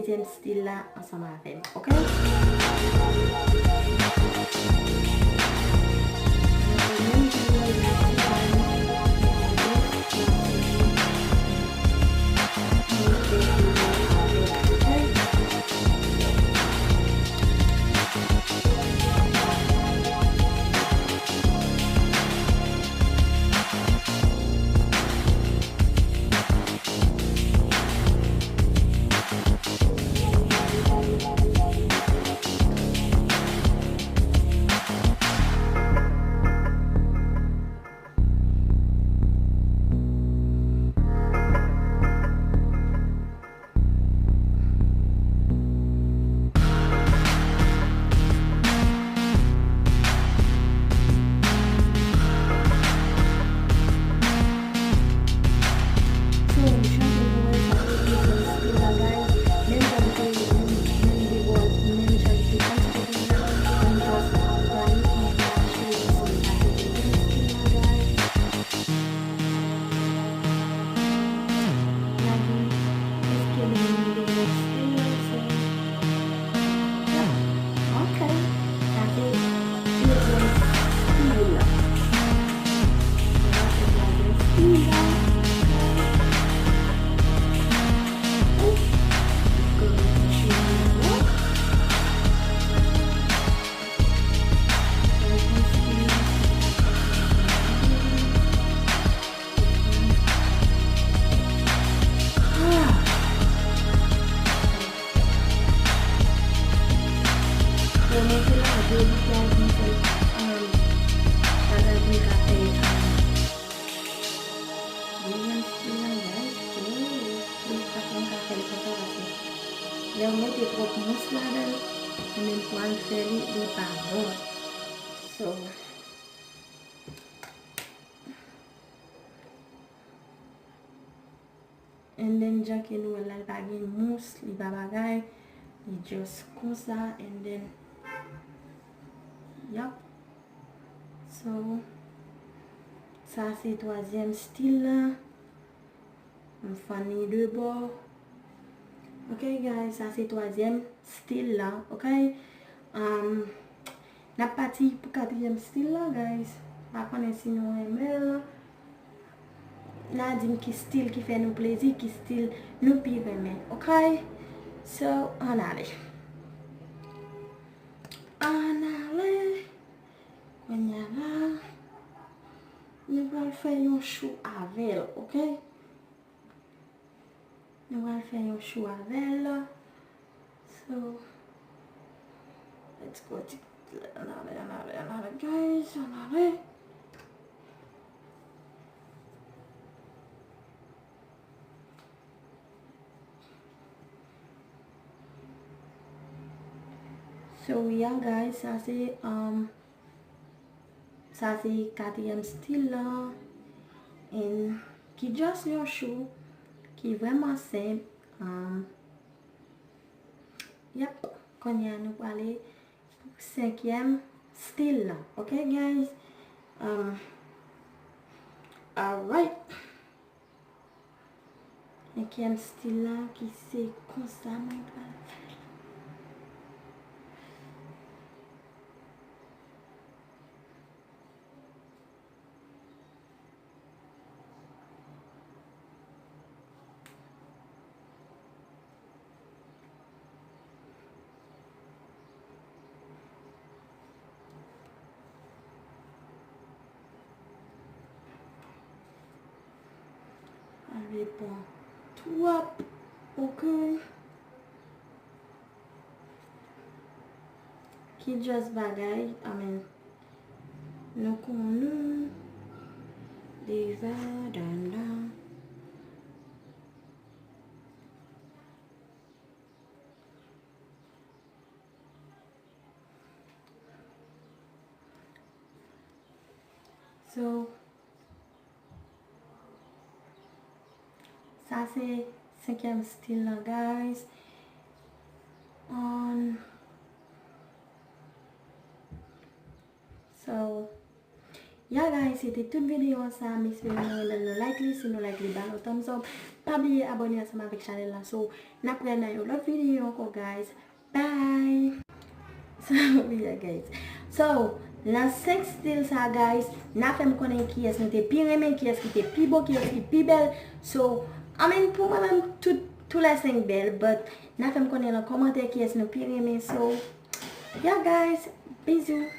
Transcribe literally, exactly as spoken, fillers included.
dezyèm stil la ansanm avè m, ok? Ok. Sa se dezyèm stil la. Sa se dezyèm stil la. Bon, mwen te lave li, guys, mwen fè l, um, bagay pou l ka fè, um, dezyèm stil la, guys. Oh, li pa konn ka fè l konsa, paske lè w mete twòp mous ladan l, ou menm pral fè li, li pa bon. So, And then, jan ke nou wè l la, li pa gen mous, li pa bagay, li just konsa, and then, yup. So, sa se twazyèm stil la. M fann li de bò. Ok, guys, sa se twazyèm stil la, ok? Um, n ap pati pou katriyèm stil la, guys. M pa konnen si nou renmen l. N a di m ki stil ki fè nou plezi, ki stil nou pi renmen, ok? So, ann ale. Ann ale. Kounye a la, nou pral fè yon chou avè l, ok? Nou pral fè yon chou avè l. So, let's go. Ann ale, ann ale, ann ale, guys, ann ale. So, yeah, guys, sa se, um, Sa se katriyèm stil la. And ki just yon chou ki vrèman senp. Um, yep. Kounye a nou prale pou senkyèm stil la. Ok, guys? Um, alright. Senkyèm stil la ki se konsa mwen pral fè l. Pa vle pran twòp, ok? Ki just bagay, amen. Nou konnen deja, dan, dan. So, sa se senkyèm stil la, guys. Um, so, Ya guys, se te tout videyo an sa. M espere nou renmen l, nou like li. Si nou like li, ba l yon thumbs up. Pa bliye abòne ansanm avèk chanèl la. So, n ap wè nan yon lòt videyo ankò guys. Bye. So, yeah guys. So, nan senk stil sa guys, n a fè m konnen kiyès nou te pi renmen, kiyès ki te pi bo, kiyès ki pi bèl. So, I mean, pou mwen menm, tout, tou lè senk bèl, but n a fè m konnen nan kòmantè kiyès nou pi renmen. So, yeah guys, bizou.